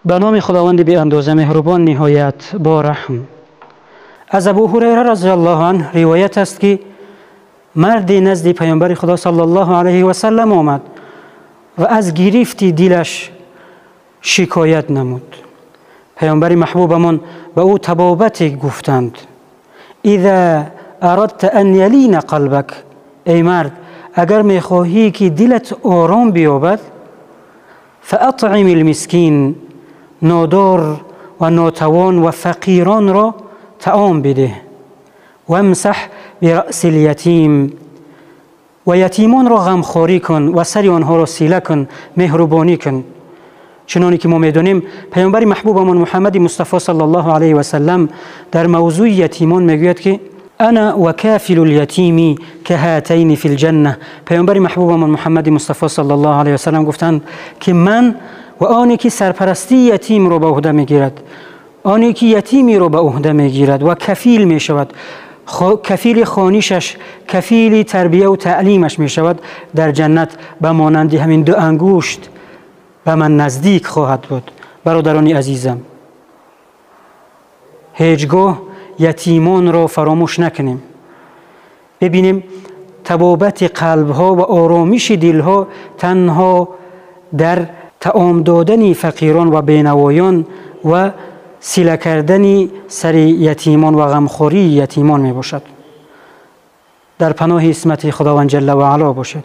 به نام خداوند بی اندازه مهربان نهایت با رحم. از ابو هریره رضی الله عنه روایت است که مردی نزد پیامبر خدا صلی الله علیه و سلم آمد و از گرفتی دلش شکایت نمود. پیامبر محبوبمان به او طبابت گفتند: اذا اردت ان یلین قلبک، ای مرد اگر میخواهی که دلت آرام بیابد، فاطعم المسکین، نادار و ناتوان و فقیران را طعام بده، و امسح برأس الیتیم، و یتیمان را غمخواری کن و سر آنها را سیله کن، مهربانی کن. چنانی که ما میدانیم پیامبر محبوبمان محمد مصطفی صلی الله علیه و سلم در موضوع یتیمان میگوید که انا و کافل الیتیم کهاتین فی الجنه. پیامبر محبوبمان محمد مصطفی صلی الله علیه و سلم گفتند که من و آنی که سرپرستی یتیم را به عهده میگیرد، آنی که یتیمی را به عهده میگیرد و کفیل میشود، کفیل خانیشش، کفیل تربیه و تعلیمش میشود، در جنت به مانند همین دو انگشت به من نزدیک خواهد بود. برادران عزیزم، هیچگاه یتیمان را فراموش نکنیم. ببینیم طبابت قلب ها و آرامش دل ها تنها در طعام دادن فقیران و بینوایان و سیله کردن سر یتیمان و غمخوری یتیمان می باشد. در پناه عصمت خداوند جل و علا باشد.